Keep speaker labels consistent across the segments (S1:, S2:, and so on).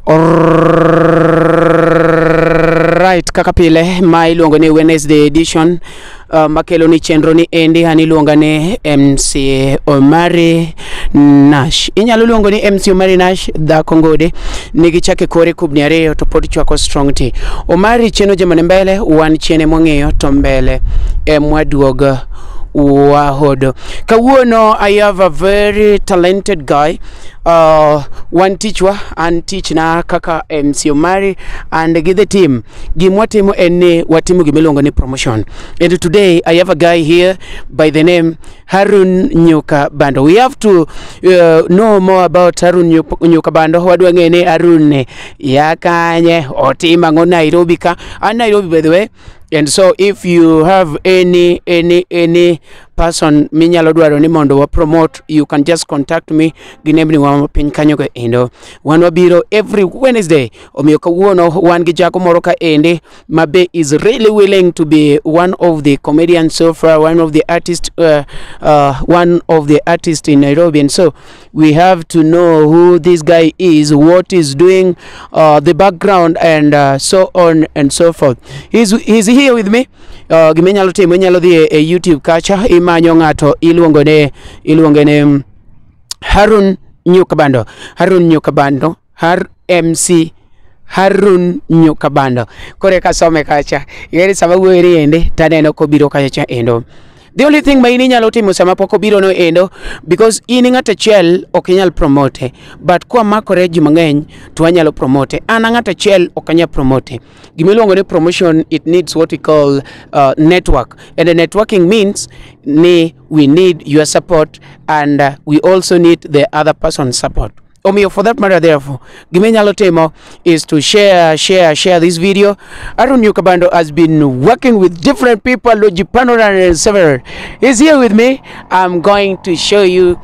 S1: Alright, kaka pile ma iluongo ni Wednesday edition makelo ni chenro ni endi an iluonga ni MC Omari Nash. Inyalo luongo ni MC Omari Nash dhako ngode nigi chake kore kubni ariyo to pod chwako strong tea. Omari cheno jemane mbele wan chiene mwang'eyo to mbele emwaduog wahodo. Kawuono I have a very talented guy. Wan tichwa an tichna kaka MC Omari and gi the team gimwatimo en ni watimo gimiluongo ni promotion, and today I have a guy here by the name Harun Nyuka Bando. We have to know more about Harun Nyuka Bando. Wadwa ng'e ni Harun ya kanye, otimo ang'o Nairobi ka an Nairobi, by the way. And so if you have any person minyalo dwaro ni mondo wa promote, you can just contact me gi nembni wa piny kanyo go endo. Wan wabiro every Wednesday. Omiyo kawuono wan gi jago moro ka endi ma be is really willing to be one of the comedians so far, one of the artists, one of the artists in Nairobi. And so we have to know who this guy is, what he's doing, the background, and so on and so forth. He's here with me. Gima inyalo timo, inyalo dhi e YouTube kacha, imanyo ng'ato iluongo ni Harun Nyukabando. Harun Nyukabando, Har MC Harun Nyukabando. Kore kasome kacha. Igeri sama wuoyo ende taneno kobiro kacha endo. The only thing ma in inyalo timo sama pok obiro no endo, because in ng'at achiel ok inyal promote, but kwa makore ji mang'eny to wanyalo promote. An ng'at achiel ok anyal promote. Gimiluongo ni promotion, it needs what we call network, and the networking means ni we need your support and we also need the other person's support. Omiyo for that matter, therefore, gima inyalo timo is to share, share, share this video. Aaron Nyukabando has been working with different people, Loji and several. He's here with me. I'm going to show you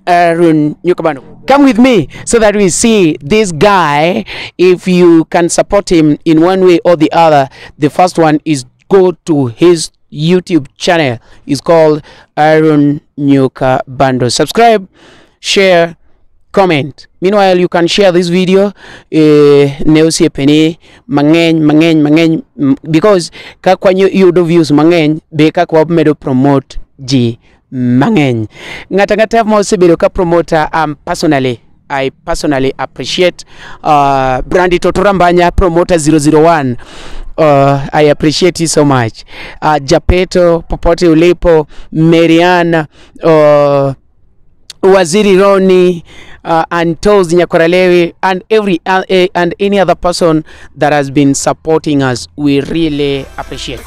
S1: Aaron Nyukabando. Come with me so that we see this guy. If you can support him in one way or the other, the first one is go to his YouTube channel. It's called Aaron Nyukabando. Subscribe, share, comment. Meanwhile, you can share this video ne osiepeni mang'eny mang'eny mang'eny, because kaka yudo views mang'eny be kaka wamedo promote ji mang'eny. Ng'ato ang'ata ma osebedo ka promoter, personally I personally appreciate Brandy Totorambanya, promoter 001. I appreciate you so much. Japeto popote ulipo, Marianne, Waziri Roni, Antos Nyakoralewi, and every and any other person that has been supporting us, we really appreciate.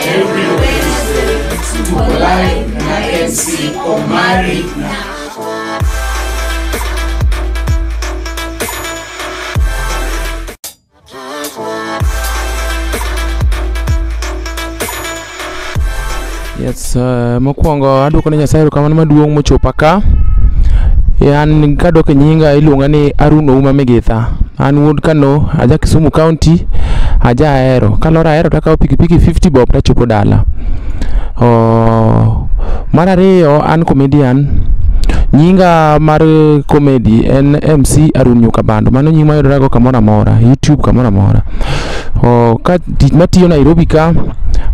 S2: Every Wednesday, tuko live na MC Omari na
S3: Yes, mokwongo adwoko ne Nyasaye erokamano maduong' mochopa ka. An kadok e nyinga iluonga ni Harun Ouma Migitha. An wuod Kano, aja Kisumu County, aja Ahero. Kalor Ahero takawo pikipiki 50 bob tachopo dala. Oh, mar ariyo an comedian. Nyinga mar comedy en MC Harun Nyukabando. Mano nying mayudora go kamoro amora, YouTube kamoro amora. Oh, ka tich matiyo Nairobi ka,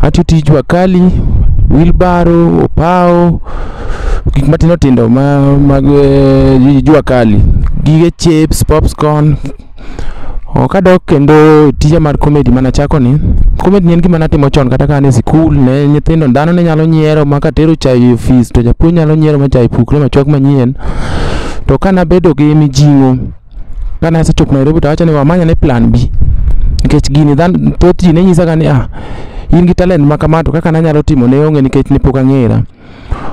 S3: atiyo tij jua kali, wheelbarrow, opawo, gik matindo tindo ma mag jua kali. Gige chips, popcorn. Oh, kadok kendo tija mar comedy manachako ni, comedy en gima natimo chon kata ka an e sikul ne nyithindo dhano ne nyalo nyiero ma katero chai e ofis to japuonj nyalo nyiero ma chai pukre ma chwak manyien. To kanabedo gi mijing'o, kane asechopo Nairobi to awacho ni wamany ane plan B. Nikech gini thoth ji ne nyisa ga ni ah, in gi talent ma kama to kaka nanyalo timo ne onge nikech ne pok ang'era.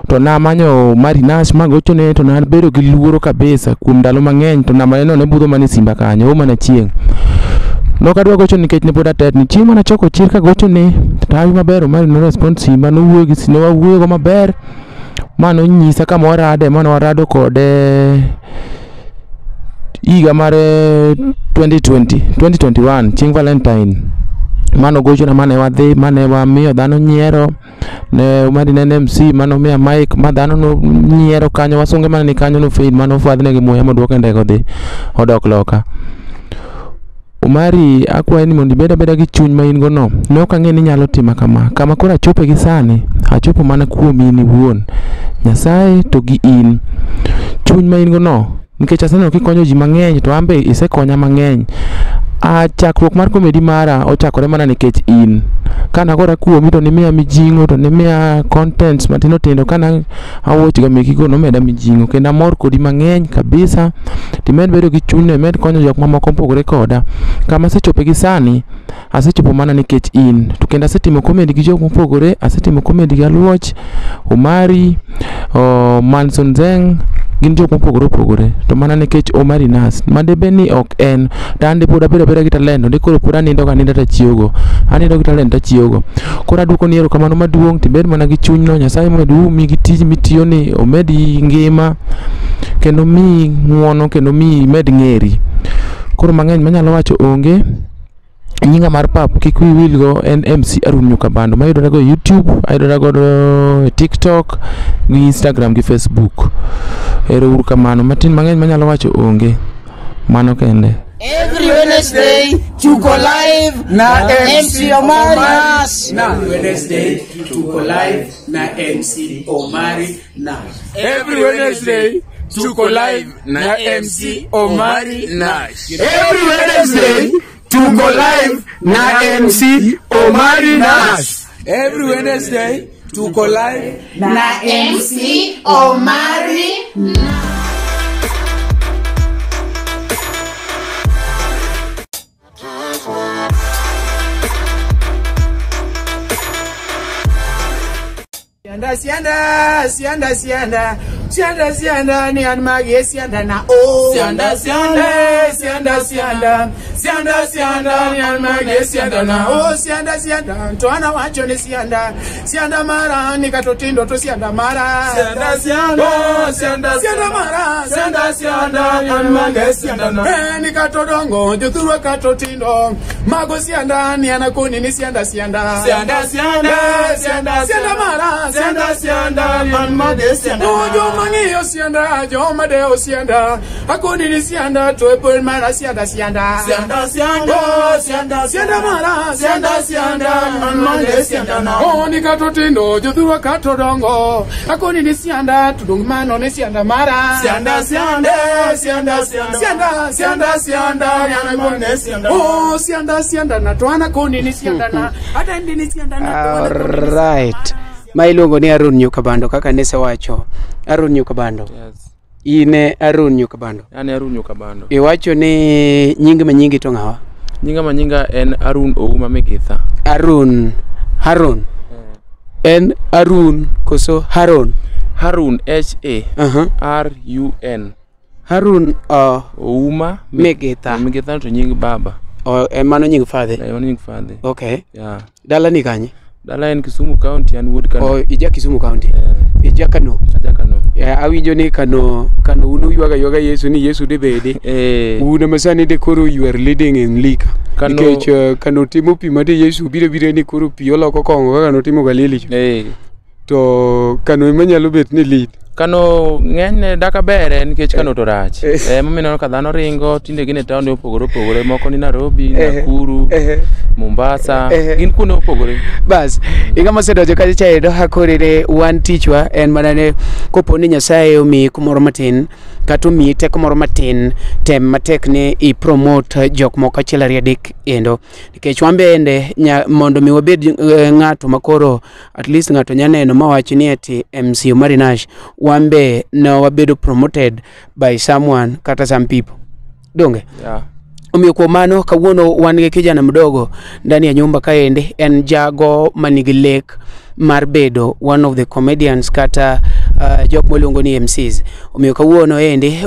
S3: To namanyo Mari Nash magochone to nabedo gi luoro kabisa kuom ndalo mang'eny to namba ne no ne budho mana e simba kanyo, oo mana chieng'. Nokadwa gocho nikech ne pod atetni. Chieng' manachoko chir kagochone to hawi maber Omari no respond simba nowuoyo gi ne wawuoyo go maber ma nonyisa kama warade ma warado kode higa mar 2020 2021 chieng' Valentine. Mano gochona mane wadhi mane wamiyo dhano nyiero ne Omari ne en MC mano miya mic ma dhano no nyiero kanyo wasunge mane ni kanyo no fail mano fwadhne gi muya moduoke ndege odhi odok loka. Omari akwayi ni mondo ibed abeda gi chuny ma in go no. Ne ok ang'e ni inyalo tima kama. Kama koro achope gi sani, achopo mana kuomi in iwuon. Nyasaye to gi in. Chuny ma in go no, nikech aseneno kikonyo ji mang'eny to an be isekonya mang'eny. A chakruok mar comedy mara ochakore mana nikech in. Kanagora kuomi to nimiya mijing'o to nimiya contents matindo tindo kana awatch ga meki go nomeda mijing'o kendo amor kodi mang'eny kabisa. Timed bedo gi chunyno imed konyo jok mamoko mopogore koda. Kama asechope gi sani, asechopo mana nikech in. To kendo asetimo comedy gi jok mopogore, asetimo comedy gi Aluoch, Omari, Manson Zeng, gin jok mopogore opogore. To mana nikech Omari Nas, madebe ni ok en, to an de pod abedo abeda gi talent, de koro pod anindo ga aninda tachiewogo. Anindo gi talent tachiewogo. Koro aduoko ni erokamano maduong' tibed mana gi chunyno, Nyasaye omed umi gi tij mitiyoni, omedi ngima, kendo miyi ng'uono kendo miyi imed ng'eri. Koro mang'eny manyalo wacho onge. Nyinga mar pap kik wiyi wilgo en MC Arun Nyukabando mayudore go e YouTube, ayudora godo e TikTok, gi Instagram gi Facebook. Ero uru kamano, matin mang'eny manyalo wacho onge. Mano kende.
S2: Every Wednesday, tuko live
S1: Na
S2: MC Omari Nash.
S1: Na Wednesday tuko live na MC Omari Nash.
S4: Every Wednesday tuko live na MC Omari Nash.
S5: Every Wednesday tuko live na MC Omari Nash.
S4: Every Wednesday tuko live
S2: Na MC Omari Nash.
S1: Sianda sianda sianda sianda sianda sianda ni an magi sianda na o
S4: Sianda, sianda.
S1: Eh, sianda sianda sianda sianda ni an magi sianda na o sianda sianda to ana wacho ni sianda sianda mara ni katotindo to sianda mara
S4: Sianda, sianda,
S1: Oh,
S4: sianda,
S1: sianda mara
S4: sianda, sianda, ni an magi sianda na.
S1: Eh, ni katodongo jothurwa katotindo mago sianda ni anakoni ni sianda sianda
S4: Sianda, sianda,
S1: Eh,
S4: sianda,
S1: sianda mara
S4: sianda, sianda, ni an magi sianda.
S1: Oh, joma ng'iyo sianda joma dewo sianda akoni ni sianda to e pol mara sianda sianda
S4: Sianda, sianda,
S1: Oh,
S4: sianda,
S1: sianda mara
S4: sianda, sianda, ni an magi sianda na.
S1: Oh, ni katotindo jothurwa katodongo akoni ni sianda to dong mano ni sianda mara
S4: Sianda, sianda,
S1: Eh,
S4: sianda, sianda,
S1: sianda
S4: sianda, sianda, ni an magi sianda.
S1: Oh, sianda sianda na to an akoni ni sianda na atendi ni sianda na to an akoni ni sianda
S6: Alright. Ma iluongo ni Arun Nyukabando kaka nesewacho. Arun Nyukabando.
S3: Yes.
S6: In e Arun Nyukabando.
S3: An e Arun Nyukabando.
S6: Iwacho ni nying ma nyingi to ng'awa?
S3: Nyinga ma nyinga en Arun Ouma Migitha.
S6: Arun. Harun. En Arun koso Haron?
S3: Harun H A
S6: Uh-huh.
S3: R U N.
S6: Harun
S3: Ouma
S6: Migitha.
S3: Migitha to nying baba.
S6: Oh, en mano nying fadhe.
S3: Eh, mano nying fadhe.
S6: Okay.
S3: Yeah.
S6: Dala ni kanye?
S3: Dala en Kisumu County an wuod Kano.
S6: Oh, ija Kisumu County.
S3: Eh,
S6: Ija Kano.
S3: aja Kano.
S6: Yeah, awinjo ni Kano Kano un uywaga ywaga Yesu ni Yesu debede.
S3: Eh,
S6: Un ema sani de koro you are leading in liquor.
S3: Kano-
S6: Nikech Kano timo pi made Yesu biro biro ni koro pi oloko kong'o kaka notimo Galili cha.
S3: eh.
S6: To Kano ema nyalo bet ni lead.
S3: Kano ng'enyne daka bere nikech Kano to rach. Eh, momiyo ineno ka dhano ringo tinde gin e taonde mopogore opogore moko ni Nairobi, Nakuru, Mombasa, gin kuonde mopogore.
S6: Bas, ing'ama osedonjo kacha cha edo hakorere wan tichwa en mana ne kopo ni Nyasaye omiyi kumoro matin kata omiyi teko moro matin tem matek ni i promote jok moko achiel ariyo adek endo nikech wan bende mondo mi wabed ng'ato makoro at least ng'ato nya neno mawach ni ati MC Omari Nash wan be ne wabedo promoted by someone kata some people donge.
S3: Yeah.
S6: Omiyo kuom mano kawuono wan gi kijana mdogo ndani ya nyumba kaendi en jago manigi lek
S1: mar bedo one of the comedians kata jok moluongo ni MCs. Omiyo kawuono endi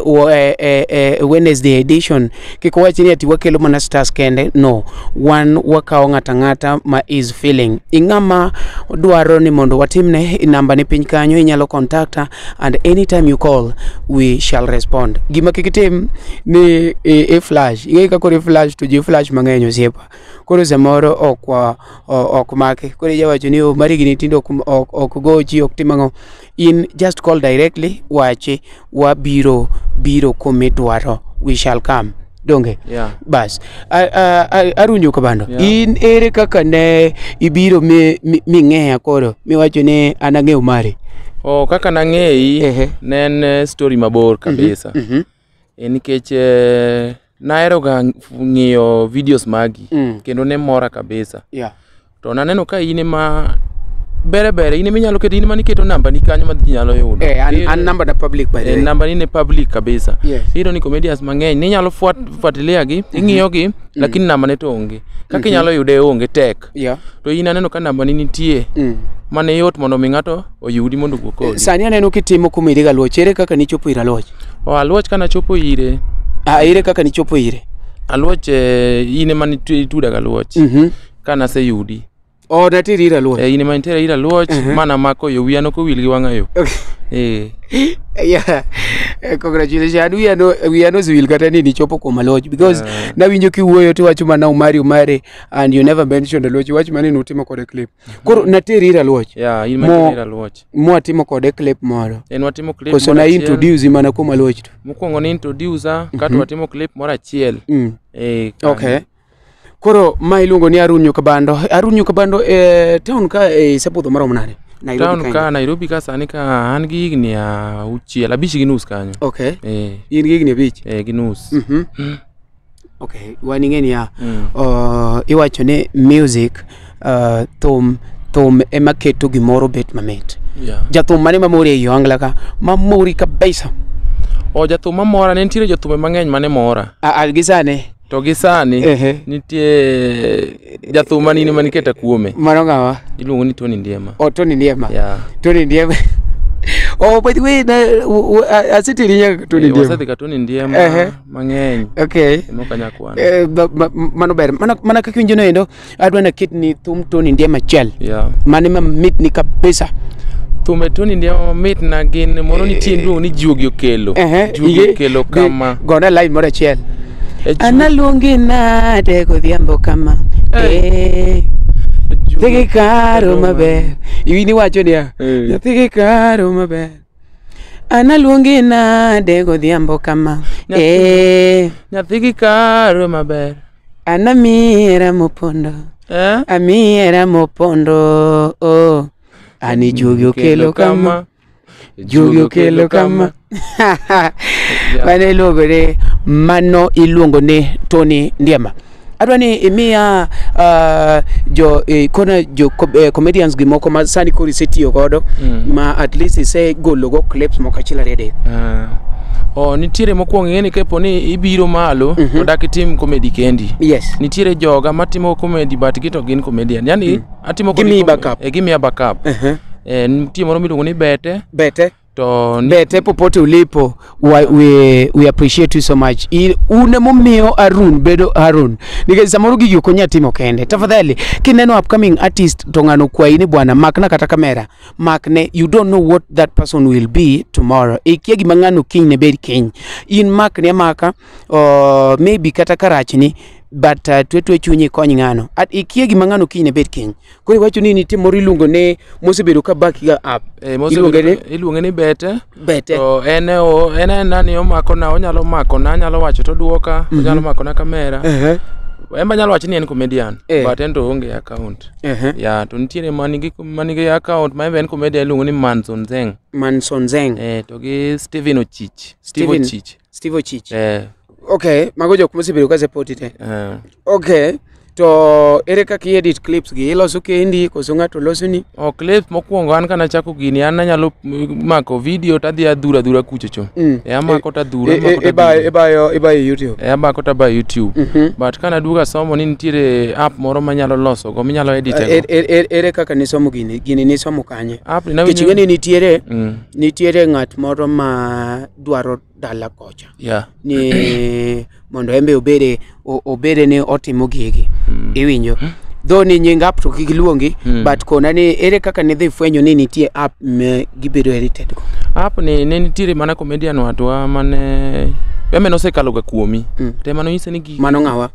S1: Wednesday edition kik wach ni ati wakelo mana stars kende, no, wan wakawo ng'ata ng'ata ma is feeling. Ing'ama dwaro ni mondo watimne, namba ni piny kanyo, inyalo contacta and anytime you call we shall respond. Gima kik itim ni i flash, ing'e ka koro i flash to ji flash mang'eny osiepa. Koro samoro ok ok maki. Koro ijawacho ni oh, mari gini tinde ok gochi, ok tim ang'o. In just call directly, wachi wabiro biro kumidwaro, we shall come. Donge?
S3: Yeah.
S1: Bas. Arunjo Kabando.
S3: Yeah.
S1: In ere kaka ne ibiro ming'eya koro miwacho ni an ang'eyo mari?
S3: Oh, kaka nang'eyi ne en story mabor kabisa. Nikech nahero ga ng'iyo videos magi kendo ne mora kabisa.
S1: Yeah.
S3: To naneno ka in ema bere bere in ema inyalo keto, in ema niketo namba ni kanyo ma ji nyalo yudo.
S1: An namba na public by the way.
S3: Namba ni ne public kabisa.
S1: Yes.
S3: Iyudo ni comedians mang'eny ninyalo fuatilia gi, ing'iyo gi, lakini namba ne to onge. Kaka inyalo yude onge tek.
S1: Yeah.
S3: To in aneno ka namba ni nitie. Mane yot mondo mi ng'ato oyudi mondo owuo kodi.
S1: Sani aneno kitimo comedy ga Aluoch, ere kaka nichopo ir Aluoch?
S3: Oh, Aluoch kana chopo ire.
S1: Ah, ere kaka nichopo ire?
S3: Aluoch in ema nituda ga Aluoch. Kana aseyudi.
S1: Oh, nateri ir Aluoch.
S3: In ema nitera ir Aluoch, mana mako yo, wiya nokowil gi wang'a yo.
S1: Okay. Yeah. Congratulations. An wiya nosewil kata ni nichopo kuom Aluoch because nawinjo kiwuoyo tiwacho mana Omari Omari and you never mentioned Aluoch. Iwacho mana ni nutimo kode clip. Koro nateri ir Aluoch.
S3: Yeah, in ema nitera ir Aluoch.
S1: Mwatimo kode clip moro.
S3: En watimo clip
S1: Koso
S3: moro
S1: na
S3: achiel.
S1: introduce mana kuom Aluoch to.
S3: Mokwongo ni introducer, kato watimo clip moro achiel.
S1: Okay. Koro ma iluongo ni Arun Nyukabando. Arun Nyukabando town ka isebudho maromo nade? Nairobi
S3: Town ka Nairobi ka sani ka an gi higni 6, 5.5 kanyo.
S1: Okay. In gi higni 5?
S3: Gi nus.
S1: Okay, wan ing'e niya, iwacho ni music, thum ema keto gimoro bet mamit.
S3: Yeah.
S1: Jathum mane mamori ei ohangla ka? Mamori kabisa.
S3: O jathum mamora, ne nitiere jothumbe mang'eny mane mora.
S1: Gi sani?
S3: To gi sani, nitie jathum manini maniketa kuome.
S1: Mano ng'awa?
S3: Iluongo ni Tony Ndiema.
S1: Oh, Tony Ndiema.
S3: Yeah.
S1: Tony Ndiema. Oh, by the way, aseteri nyaka Tony Ndiema.
S3: Wasedhi ka Tony Ndiema mang'eny.
S1: Okay.
S3: Ema ok anyal kwano.
S1: Mano ber. Mana kaka iwinjo no endo, adwa naket ni thum Tony Ndiema achiel.
S3: Yeah.
S1: Mane mamit ni kabisa.
S3: Thumbe Tony Ndiema mamit na gin moro nitie miluongo ni Juogi Okelo. Juogi Okelo kama.
S1: Gona line moro achiel. Analuongi nade godhiambo kama. Nyathi gi karo maber. In iwacho niya, nyathi gi karo maber. Analuongi nade godhiambo kama.
S3: Nyathi gi karo maber.
S1: Anamiera mopondo. Amiera mopondo. Oh. Ani Juogi Okelo kama. Juogi Okelo kama. Mano iluongo ni, mano iluongo ni Tony Ndiema. Adwa ni imiya jo kona jo comedians gi moko ma sani koro isetiyo godo ma at least isegolo go clips moko achiel ariyo adek.
S3: Oh, nitiere mokwongo ing'e ni kapo ni ibiro malo to dak itim comedy kendi.
S1: Yes.
S3: Nitiere joga matimo comedy but gi to gin comedian. Yani atimo
S1: Gimiyi backup.
S3: Gimiya backup. Nitie moro miluongo ni Bete.
S1: Bete.
S3: To
S1: Bete popote ulipo, we appreciate you so much. Un emomiyo Arun bedo Arun. Nikech samoro gigi ok onyal timo kende. Tafadhali, kineno upcoming artist to ng'ano kwayi ni bwana makna kata kamera. Makne, you don't know what that person will be tomorrow. Ikia gima ng'ano kiny ne bed kiny. In makne amaka, maybe kata karachni, but twe twe chunyi kony ng'ano. At ikia gima ng'ano kiny ne bed kiny. Koro iwacho ni nitie moro iluongo ni mosebedo ka back ga up. Iluonge ni
S3: iluonge ni Bete.
S1: Bete.
S3: To en en nani omako na, onyalo mako na, anyalo wacho to oduoka, onyalo mako na kamera. En be anyalo wacho ni en comedian, but en to oonge account. Yeah, to nitiere manigi account ma en be en comedian iluongo ni Manson Zeng.
S1: Manson Zeng.
S3: To gi Steven Ochich. Steve Ochich.
S1: Steve Ochich. Okay, mago jok mosebedo ka support te. Okay. To ere kaka i edit clips gi? Iloso kendi koso ng'ato losoni?
S3: O clip mokwongo an kanachako gini an anyalo mako video tadhi adhura adhura kuchocho. E amako tadhura, amako tadhura.
S1: Ibayo YouTube.
S3: E amako tabayo YouTube. But kanaduogo asomo ni nitiere app moro manyalo loso go minyalo edit go.
S1: Ere kaka nisomo gini? Gini nisomo kanye?
S3: App ni
S1: Nikech ing'e ni nitiere nitiere ng'at moro ma dwaro dala kocha. Ni mondo embe obede obede ni otimo gigi. Iwinjo? Though ni nying app to kik iluongi, but kona ni ere kaka nidhi fwenyo ni nitie app ma gibedo edited go.
S3: App ni ne nitiere mana comedian watwa mane embe nosekalo ga kuomi. To ema nonyise ni gigi
S1: Mano ng'awa?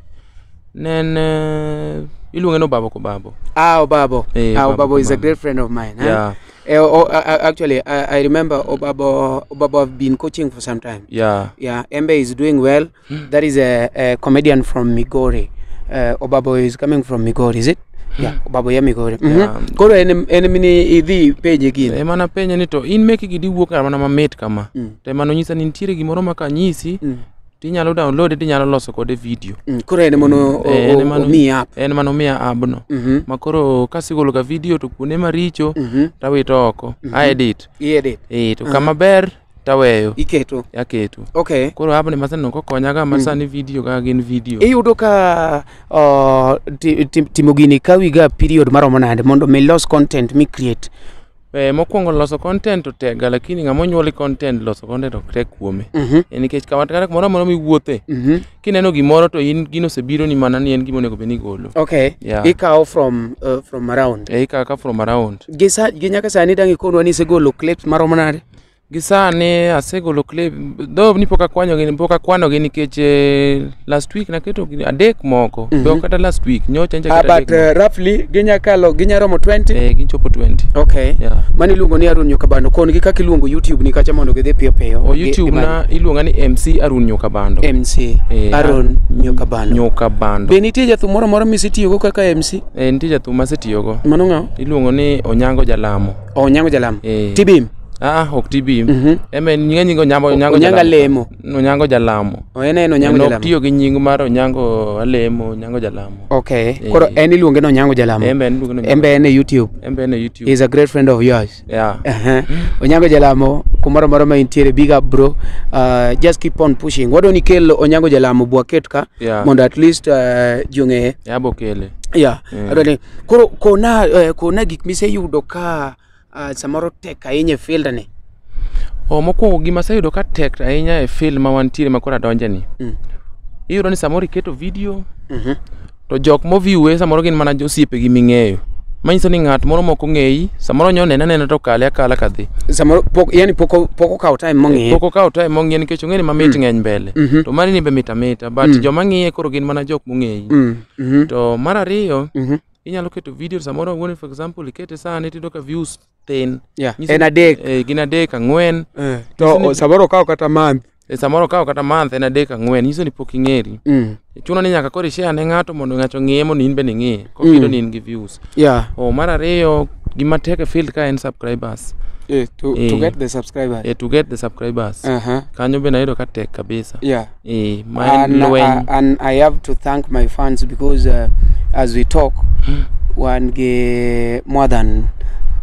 S3: Ne en iluonge ni Obabo Kobabo.
S1: Ah, Obabo. Ah,
S3: Obabo
S1: Obabo is a
S3: Kobabo.
S1: great friend of mine. Huh?
S3: Yeah.
S1: Actually, I remember Obabo. Obabo have been coaching for some time. Yeah, Embe is doing well. That is a comedian from Migori. Obabo is coming from Migori, is it? Yeah, Obabo ya Migori.
S3: Yeah.
S1: Koro en mini idhi penje gini.
S3: Ema napenje ni to in meki gi diwuok mana mamit kama. To ema nonyisa ni nitiere gimoro ma kanyisi tinyalo download tinyalo loso kode video.
S1: Koro en mono
S3: En ema
S1: omiyi app.
S3: En ema nomiya app no. Ma koro kasegolo ga video to kuonde maricho tawito oko. A edit.
S1: I edit.
S3: To kama ber taweyo.
S1: Iketo.
S3: Aketo.
S1: Okay.
S3: Koro app ni masaneno kokonya ga ma sani video ga gin video.
S1: Iyudo ka timo gini kawi ga period maromo nade mondo mi los content mi create?
S3: Mokwongo loso content to tek ga, lakini ng'ama onyuoli content loso content ok tek kuome. Nikech kata kumoro amora miwuothe, kineno gimoro to in gino osebiro ni mana ni en gima onego bed ni igolo.
S1: Okay.
S3: Yeah.
S1: Ikawo from around.
S3: Ikawo ka from around.
S1: Gi nyaka sani dang' ikonwa ni isegolo clips maromo nade?
S3: Gi sani asegolo clip, though ni pok akwanyogi, pok akwanogi nikech last week naketo adek moko. Be ok kata last week, nyocha nyocha keto
S1: But
S3: adek moko.
S1: roughly ginyakalo ginyaromo 20?
S3: Gichopo 20.
S1: Okay.
S3: Yeah.
S1: Mano iluongo ni Aaron Nyokabando. Kon gi kaka iluongo YouTube ni kacha mondo gidhi piyo piyo.
S3: O YouTube na iluonga ni MC Aaron Nyokabando.
S1: MC Aaron Nyokabando.
S3: Nyokabando.
S1: Be nitie jathum moro amora misetiyogo kaka MC?
S3: Nitie jathum masetiyogo.
S1: Mano ng'awa?
S3: Iluongo ni Onyango Jalamo.
S1: Onyango Jalamo. Tibim?
S3: Ok Tibim. Eme nyinge Onyango
S1: Onyango
S3: Jalamo.
S1: Alemo.
S3: Onyango Jalamo.
S1: En Onyango
S3: En ok
S1: Jalamo.
S3: tiyo gi nying mar Onyango Alemo, Onyango Jalamo.
S1: Okay. Koro en iluonge ni Onyango Jalamo.
S3: Embe en iluonge ni Onyango.
S1: Embe en e YouTube.
S3: Embe en e YouTube.
S1: He's a great friend of yours.
S3: Yeah.
S1: Onyango Jalamo, kumoro amora ma intiere, big up bro. Just keep on pushing. Wadwa ni kel Onyango Jalamo bwaket ka mondo at least ji ong'eye.
S3: Abo kele.
S1: Yeah. Adwa ni koro kona gik miseyudo ka samoro tek ahinya e field ni.
S3: Mokwongo gima aseyudo ka tek ahinya e field ma wantiere ma koro adonje ni. Iyudo ni samoro iketo video to jok moviewe samoro gin mana osiepegi ming'eyo. Manyiso ni ng'at moro mok ong'eyi, samoro nyo nene anena to kale akala kadhi.
S1: Samoro pok, yani pok okawo time mong'iye.
S3: Pok okawo time mong'iye nikech ong'e ni mamit ng'eny mbele. To mari ni be mit amita, but joma ng'iye koro gin mana jok mong'eyi. To mar ariyo, inyalo keto video samoro wuon for example ikete sani tiyudo ka views thin.
S1: Yeah. En adek.
S3: Gin adek, ang'wen.
S5: To samoro okawo kata month.
S3: Samoro okawo kata month en adek ang'wen, nyiso ni pok ing'eri. Chuno ni nyaka koro ishare ne ng'ato mondo ng'ato ong'iye mondo in bende ing'iye. Kokiyudo ni in gi views. Mar ariyo, gima tek e field ka en subscribers.
S1: To get the subscribers.
S3: To get the subscribers. Kanyo bende ayudo ka tek kabisa. Ma en
S1: And,
S3: lweny.
S1: and I have to thank my fans because as we talk, one get more than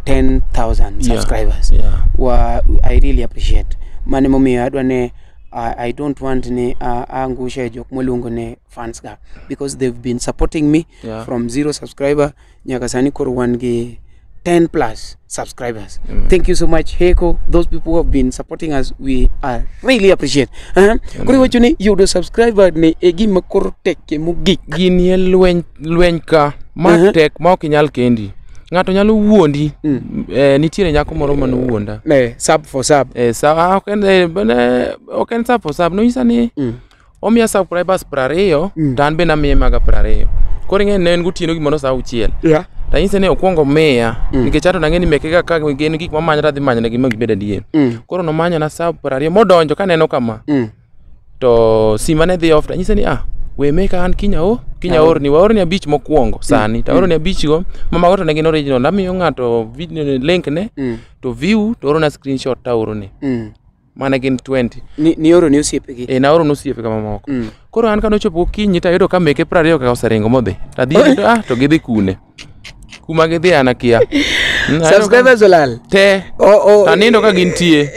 S1: 10,000 subscribers. I really appreciate. Mane momiyo adwa ne I don't want ni angushe jok moluongo ne fans ga because they've been supporting me from 0 subscriber nyaka sani koro wan gi 10 plus subscribers. Thank you so much Heko, those people who have been supporting us, we are really appreciate. Koro iwacho ni yudo subscriber ni e gima koro tekie mogik.
S3: Gini e lweny ka ma tek ma ok inyal kendi. Ng'ato nyalo wuondi. Nitiere nyako moro manowuonda.
S1: Sub for sub.
S3: Ok en sub for sub. Nonyisa ni omiya subscribers 20 to an bende amiye maga 20. Koro ing'e ne en gotieno gimoro sa 6. Tanyise ni okwongo miya nikech ato nang'e ni meke ga ka gin gik mamanyo tadhi manyonegi ma gibed adier. Koro nomanyona sub 20 modonjo kaneno kama. To sima ne dhi off tanyise ni we meka an kinya orni waorni 5 mokwongo sani to aorni 5 go mamago to ne gin original amiyo ng'ato video link ne to view to orona screenshot to aorone. Mane gin 20.
S6: Nioro ni osiepegi.
S3: Naoro ne osiepe mamoko. Koro an kanochopo gokinyi tayudo ka meke 20 ka oseringo modhi. Tadhi to gidhi kune. Kuma gidhi an akia.
S6: Subscribers olal.
S3: Te. Tanindo ka gintie.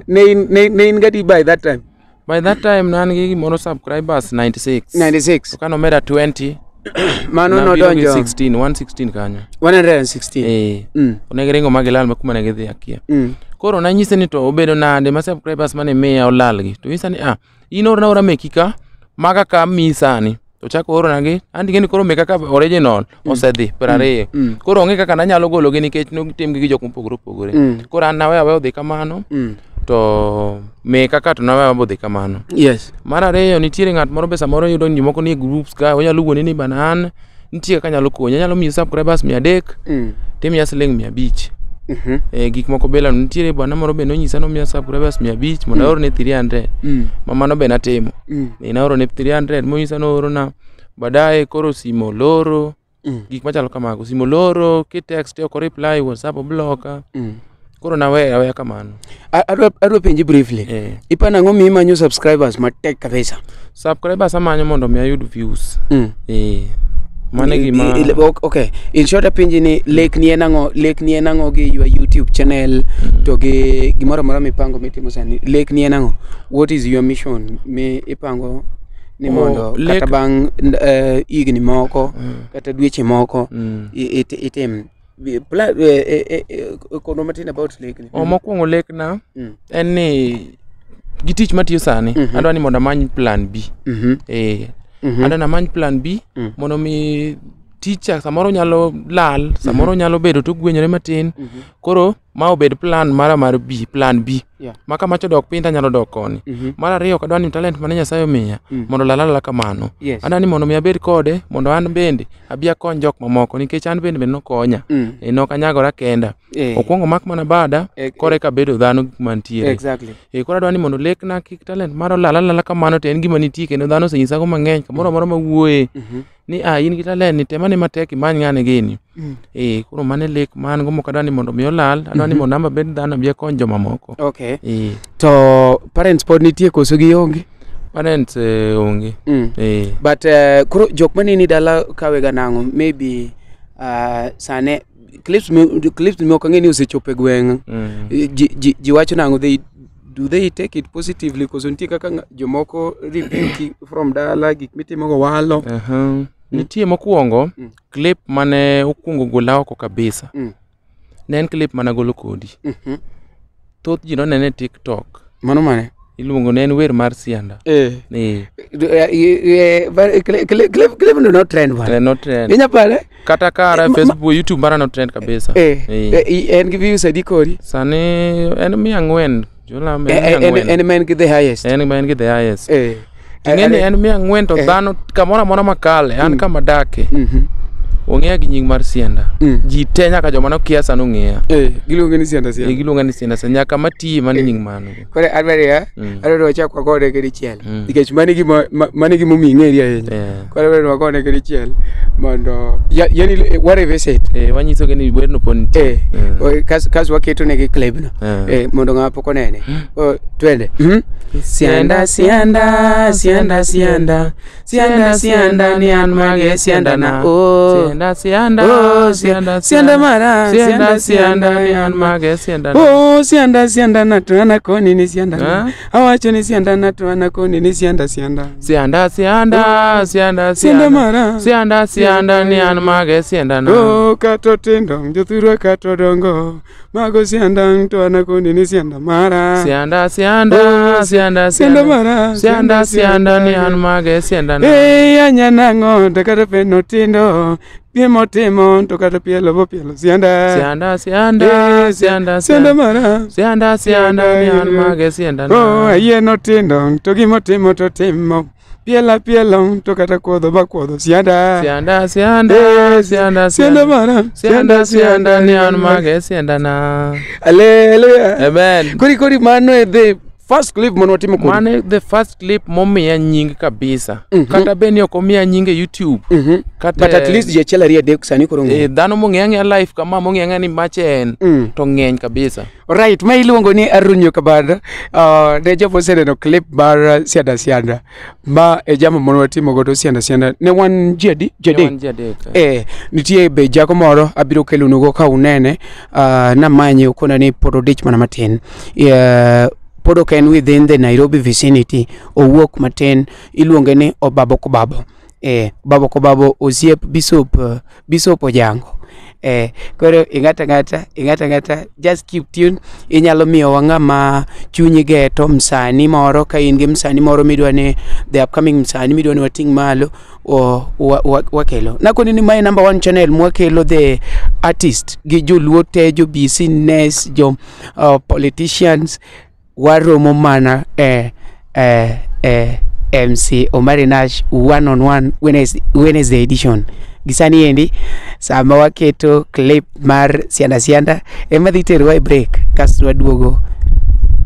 S6: Ne in gadi by that time.
S3: By that time ne an gi gimoro subscribers 96.
S6: 96.
S3: To kanomeda 20.
S6: Mano nodonjo
S3: 16, 116 kanyo.
S6: 116.
S3: Ne giringo ma gilal ma kuma ne gidhi akia. Koro nanyise ni to obedo nade ma subscribers mane miya olal gi. To nyisa ni in orna ora meki ka maga ka mi sani. To chako orona gi an ting'e ni koro meka ka original osedhi 20. Koro onge kaka nanyalo gologi nikech notimgi gi jok mopogore opogore. Koro an naweyo aweyo odhi kamano. To meka ka to naweyo odhi kamano.
S6: Yes.
S3: Mar ariyo nitiere ng'at moro be samoro yudo ni jomoko nie groups ka onyalo wuoni ni bana an nitie kaka anyalo konyi anyalo miyi subscribers 300 timiya siling 500. Gik moko bela nitiere bwana moro be nonyisa nomiya subscribers 500 mondo aorne 300. Ma mano be natimo. Naorone 300 monyisa noorona baadaye koro simo loro gik machalo kamago simo loro kitext ok reply WhatsApp obloka. Koro naweyo aweya kamano.
S6: Adwa penji briefly. Ipano ang'o mi imanyo subscribers matek kabisa?
S3: Subscribers amanyo mondo mi ayud views. Mano e gima.
S6: Okay. In short apenji ni lekni en ang'o, lekni en ang'o gi your YouTube channel to gi gimoro amora mipango mitimo sani. Lekni en ang'o? What is your mission mi ipango ni mondo kata bang' higni moko kata dweche moko itim? Kono matin about lekni.
S3: Mokwongo lekna en ni gi tich matiyo sani adwa ni mondo amany plan B. Adwa ni amany plan B mondo mi ticha samoro nyalo lal, samoro nyalo bedo to gwenyore matin. Koro ma obed plan mara mar B, plan B. Ma kamacha dok piny tanyalo dok koni. Mar ariyo ok adwa ni talent mane Nyasaye omiya mondo olal alala kamano. Adwa ni mondo mi abed kode mondo an bende abi akony jok mamoko nikech an bende nokonya. Nok anyagora kenda. Okwongo mak mana bada koro eka abedo dhano mantiere.
S6: Exactly.
S3: Koro adwa ni mondo lekna kik talent mara olal alala kamano to en gima nitie kendo dhano osenyisago mang'eny kamoro amora mawuoye. Ni in gi talent ni temane matek imany ng'ane gini. Koro mano e lek man go mok adwa ni mondo mi olal, adwa ni mondo an abed dhano abi akony jomamoko.
S6: Okay. To parents pod nitie koso gionge?
S3: Parents onge.
S6: But koro jok maneni dala kawe ga nang'o? Maybe sane clips moko ang'e ni osechopo e gweng'. Ji wacho nang'o? Do they take it positively? Koso nitie kaka jomoko rebuke from dala gik mitimogo walo.
S3: Nitie mokwongo clip mane okwongo gola oko kabisa. Ne en clip mane agolo kodi. Thoth ji nonene e TikTok.
S6: Mano mane?
S3: Iluongo ne en wer mar Sianda.
S6: Clip no no trend one.
S3: No trend.
S6: Inya pare?
S3: Kata kara Facebook, YouTube mara no trend kabisa.
S6: En gi views adi kori?
S3: Sani en 400. Jola 400.
S6: En man gi the highest.
S3: En man gi the highest. Ting'eni en 400 to dhano kamoro amora makale, an kama adake. Ong'eya gi nying mar Sianda. Ji te nyaka joma nokia sani ong'eya.
S5: Giluonge ni Sianda Sianda.
S3: Giluonga ni Sianda Sianda nyaka matiye mano nying mano.
S5: Koro adwaro wachak wagone kedichiel. Nikech mano e gima omiyo ing'eri ahinya. Koro adwaro wagone kedichiel mondo yani wa revisit.
S3: Wanyisogi ni werno pod nitie.
S6: Kas waketo negi clip no. Mondo ng'ama pok onene. Twende. Sianda Sianda Sianda Sianda Sianda Sianda ni an mage Sianda na.
S3: Sianda Sianda Sianda
S6: Sianda mara
S3: Sianda Sianda ni an mage Sianda na.
S6: Oh Sianda Sianda na to anakoni ni Sianda na. Awacho ni Sianda na to anakoni ni Sianda Sianda.
S3: Sianda Sianda Sianda
S5: Sianda mara
S3: Sianda Sianda ni an mage Sianda na.
S5: Oh kato tindo jothurwa kato dongo mago Sianda to anakoni ni Sianda mara.
S3: Sianda Sianda Sianda
S5: Sianda mara
S3: Sianda Sianda ni an mage Sianda na.
S5: Anyanang'o to kata peno tindo piem otimo to kata pielo bo pielo Sianda.
S3: Sianda Sianda Sianda
S5: Sianda mara
S3: Sianda Sianda ni an mage Sianda na.
S5: Oh ayie notindo to gimotimo to timo pielo pielo to kata kuodho ba kuodho Sianda.
S3: Sianda Sianda Sianda
S5: Sianda mara
S3: Sianda Sianda ni an mage Sianda na.
S5: Hallelujah.
S3: Amen.
S6: Kori mano e the
S5: first clip mane watimo kodi.
S3: Mane the first clip momiya nying kabisa. Kata bed ni ok omiya nying e YouTube. Kata
S5: But at least ji achiel ariyo adek sani koro ng'eyo.
S3: Dhano mong'eya ang'eya live kama mong'eya ang'eya ni mache en to ng'eny kabisa.
S5: Right, ma iluongo ni Arun Nyokabanda. Ne joma oseneno clip mar Sianda Sianda. Ma e jamo mane watimo godo Sianda Sianda. Ne wan ji adi? Ji
S3: Ne
S5: adek.
S3: wan ji adek. Eh.
S5: Nitie be jago moro abiro kelonugo ka unene. Namanye okona ni pod odich mana matin. Pod ok en within the Nairobi vicinity. Owuok matin iluonge ni Obabo Kobabo. Obabo Kobabo osiep Bishop, Bishop Ojango. Koro ing'ata ng'ata ing'ata ng'ata just keep tune. Inyalo miyowa ng'ama chunyi geto msani moro ka in gi msani moro midwa ni the upcoming msani midwa ni wating' malo wakelo. Nakoni ni mae number one channel mwakelo the artist gi joluo te, jo business, jo politicians waromo mana e MC Omari Nash one on one Wednesday edition. Gisani endi sama waketo clip mar Sianda Sianda ema dhi terowa e break kasto waduogo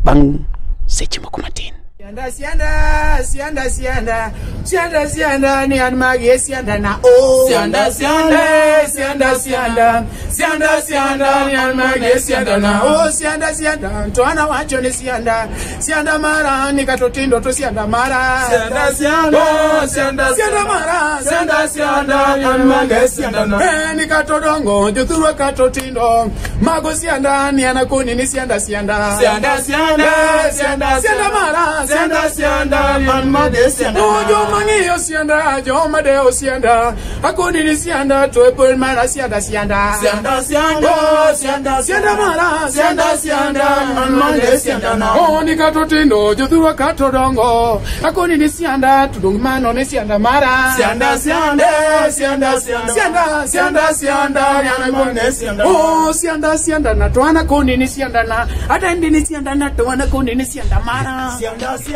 S5: bang' seche moko matin. Sianda sianda sianda sianda sianda sianda ni an magi sianda na o
S4: Sianda sianda sianda sianda sianda sianda ni an magi sianda na
S5: o sianda sianda to ana wacho ni sianda sianda mara ni kato tindo to sianda mara
S4: Sianda sianda sianda
S5: sianda mara
S4: sianda sianda ni an magi sianda na
S5: ni kato dongo jothurwa kato tindo mago sianda ni anakoni ni sianda sianda
S4: Sianda sianda sianda
S5: sianda mara
S4: sianda sianda ni an magi sianda
S5: O joma ng'iyo sianda joma dewo sianda akoni ni sianda to e pol mara sianda sianda
S4: Sianda sianda sianda
S5: sianda mara
S4: sianda sianda ni an magi sianda na
S5: O ni kato tindo jothurwa kato dongo akoni ni sianda to dong mano ni sianda mara
S4: Sianda sianda sianda sianda
S5: sianda
S4: sianda sianda ni an magi sianda
S5: O sianda sianda na to anakoni ni sianda na atendi ni sianda na to anakoni ni sianda mara
S4: Sianda sianda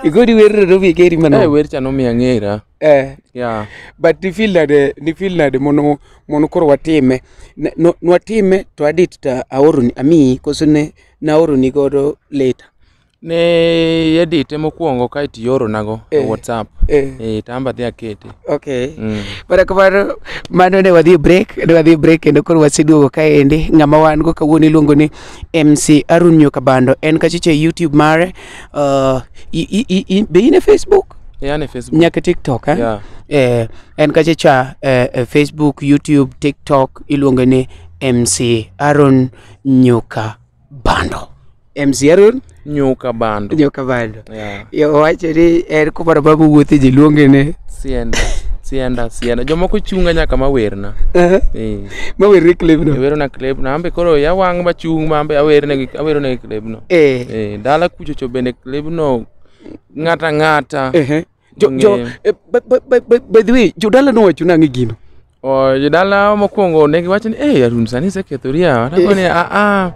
S5: Igodi wer robi geri mano
S3: Wer cha nomiya ng'era. Yeah.
S5: But ni feel nade ni feel nade mono mono koro watime no, nwatime to adit ta aoroni amiyi koso ne naoroni godo later.
S3: Ne edite mokwongo kaeto ioronago e WhatsApp. To an be adhi akete.
S5: Okay. Mana kamano mano ne wadhi e break ne wadhi e break kendo koro waseduogo kaendi ng'ama wan go kawuono iluongo ni MC Arun Nyokabando en kachicha e YouTube mare be in e Facebook
S3: An e Facebook.
S5: Nyaka TikTok eh?
S3: Yeah.
S1: En kachicha Facebook, YouTube, TikTok iluongo ni MC Aaron Nyuka Bando.
S5: MC Aaron
S3: Nyuka Bando.
S5: Nyuka Bando.
S3: Yeah.
S5: Yo owacho ni en kumoro amora mowuothe ji luonge ni
S3: Sienda. Sienda sienda. Jomoko chunga nyaka mawerna.
S5: Mawerni clip no.
S3: Iwerona clip no. Ambe koro ya wang' machung' ma ambe awernegi aweronegi clip no. Dala kucho cho bende clip no ng'ata ng'ata.
S5: Jo by the way, jodala nowacho nang'o e gino?
S3: O jodala mokwongo ne giwacho ni eh Arun sani isekethori yawa. Nakoni a a.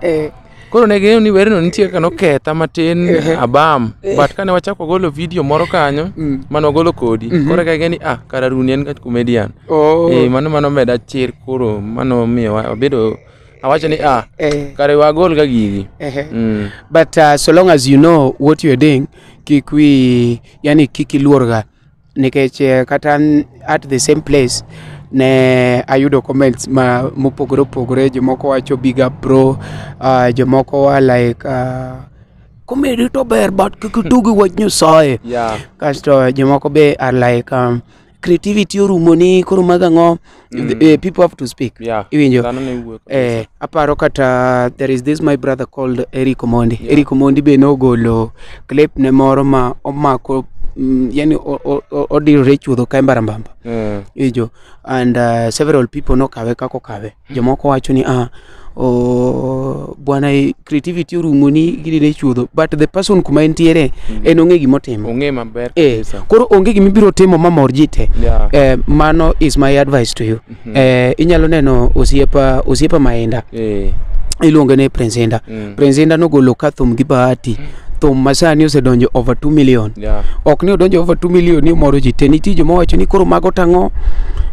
S3: Koro ne ging'eyo ni werno nitie kaka noketha matin abam. But kane wachako golo video moro kanyo mane wagolo kodi. Koro eka ging'e ni ah kara Arun en ga comedian. Mano mano meda chir koro mano miyo wabedo awacho ni ah kare wagol ga gigi.
S1: But so long as you know what you're doing, kik wi yani kik iluor ga nikech kata at the same place ne ayudo comments ma mopogore opogore jomoko wacho big up bro jomoko wa like comedy to ber but kik itugi wach Nyasaye. Kasto jomoko be are like creativity orumo ni koro mago ang'o. People have to speak. Iwinjo
S3: Dhano ne wuoyo kabisa.
S1: Aparo kata there is this my brother called Eric Omondi. Eric Omondi be nogolo clip ne moro ma omako yani odirore chuodho ka mbarambamba. Iwinjo and several people nokawe kaka okawe. Jomoko wacho ni ah bwana creativity orumo ni gini ne chuodho but the person kuma entiere en ong'e gimotimo.
S3: Ong'e maber kabisa.
S1: Koro onge gimibiro timo mamor ji te. Mano is my advice to you. Inyalo neno osiepa osiepa Maenda. Iluonge ni Prince Inda. Prince Inda nogolo ka thum gi Bahati.
S5: Thum masani osedonjo over 2 million.
S3: Yeah.
S5: Ok ni odonjo over 2 million ni omoro ji te, nitie joma wacho ni koro mago tang'o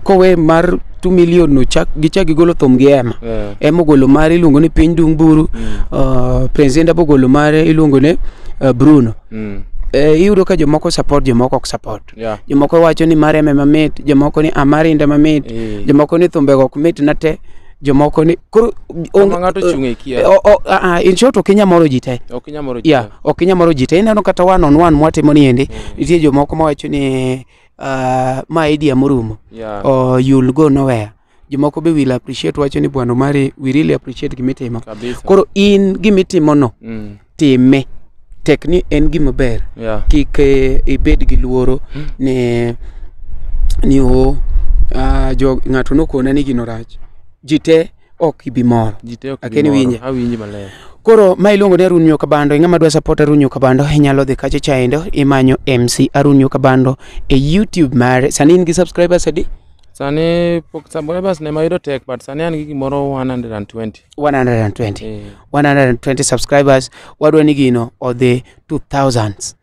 S5: kowe mar 2 million no chak gichak gigolo thum gi Ema. Ema ogolo mare iluongo ni Piny Dung Buru. Prince Indah bogolo mare iluongo ni Bruno. Iyudo ka jomoko support, jomoko ok support. Jomoko wacho ni mar Ema mamit, jomoko ni amar Indah mamit, jomoko ni thumbego ok mit na te, jomoko ni koro
S3: Kama ng'ato ochung' e kia.
S5: In short ok inyal moro ji te.
S3: Ok inyal moro ji
S5: Yeah,
S3: te.
S5: ok inyal moro ji te. Ineno kata one on one mwatimo ni endi, nitie jomoko mawacho ni ma idea morumo. Or you'll go nowhere. Jomoko be will appreciate, wacho ni bwana Omari, we really appreciate gimitimo.
S3: Kabisa.
S5: Koro in gimitimo no, time. Tek ni en gima ber. Kik ibed gi luoro ni o jo ng'ato nokona ni gino rach. Ji te ok ibi moro.
S3: Ji te ok
S5: Akeni
S3: bi moro.
S5: winje.
S3: Awinji maler.
S5: Koro ma iluongo ni Arun Nyuka Bando, ing'ama dwa support Arun Nyuka Bando, inyalo dhi kacha chaendo imanyo MC Arun Nyuka Bando e YouTube mare. Sani in gi subscribers adi?
S3: Sani pok subscribers ne mayudo tek, but sani an gi gimoro 120.
S5: 120. 120 subscribers. Wadwa ni gino odhi 2000.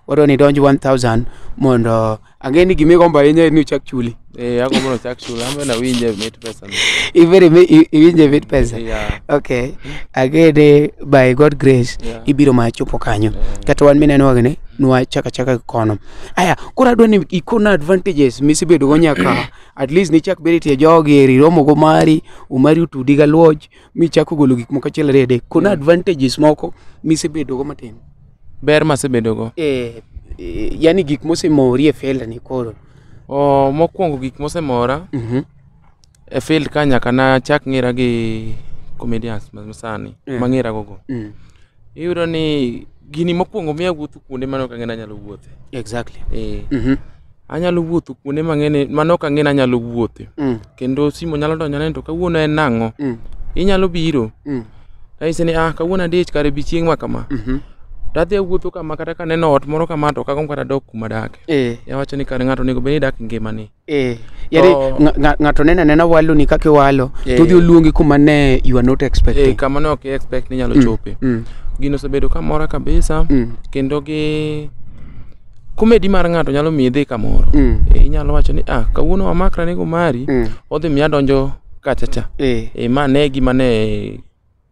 S5: Wadwa ni donj 1000 mondo ang'e ni gimigombo ahinya en ni ochak chuli.
S3: Agombo ni ochak chula, an bende awinje mit pesa no.
S5: Ibere iwinje mit pesa. Okay. Ang'e ni by God grace ibiro ma chopo kanyo. Kata wan mineno wagni nwachako achaka kono. Aya, koro adwa ni ikona advantages misebedo go nyaka at least nichak bedo e tie jogi eri romo go mari, Omari otudi ga luoch michako golo gik moko achiel ariyo adek. Kona advantages moko misebedo go matin.
S3: Ber masebedo go.
S5: Yani gik mosemori e field ni koro.
S3: Mokwongo gik mosemora e field ka nyaka nachak ng'era gi comedians masani mang'era go go. Iyudo ni gini mokwongo miya wuotho kuonde mane ok ang'e ni anyalo wuothe. Anyalo wuotho kuonde mang'eny mane ok ang'e ni anyalo wuothe. Kendo simu nyalo donjona ni to kawuono en nang'o? Inyalo biro. Tanyise ni kawuono adich kare bi chieng' ma kama. Tadhi awuotho kama kata kaneno ot moro kama to ok agomb kata dok kuma adake. Awacho ni kare ng'ato onego bed ni dak e ngimani.
S5: Yani ng'ato neno anena walo ni kaka iwalo, to odhi oluongi kuma ne you are not expecting.
S3: Kama ne ok i-expect ni inyalo chope. Gino osebedo kamora kabisa. Kendo gi comedy mar ng'ato nyalo miyi idhi kamoro. Inyalo wacho ni kawuono wamakra ni Omari, odhi miya donjo kacha cha. Ma ne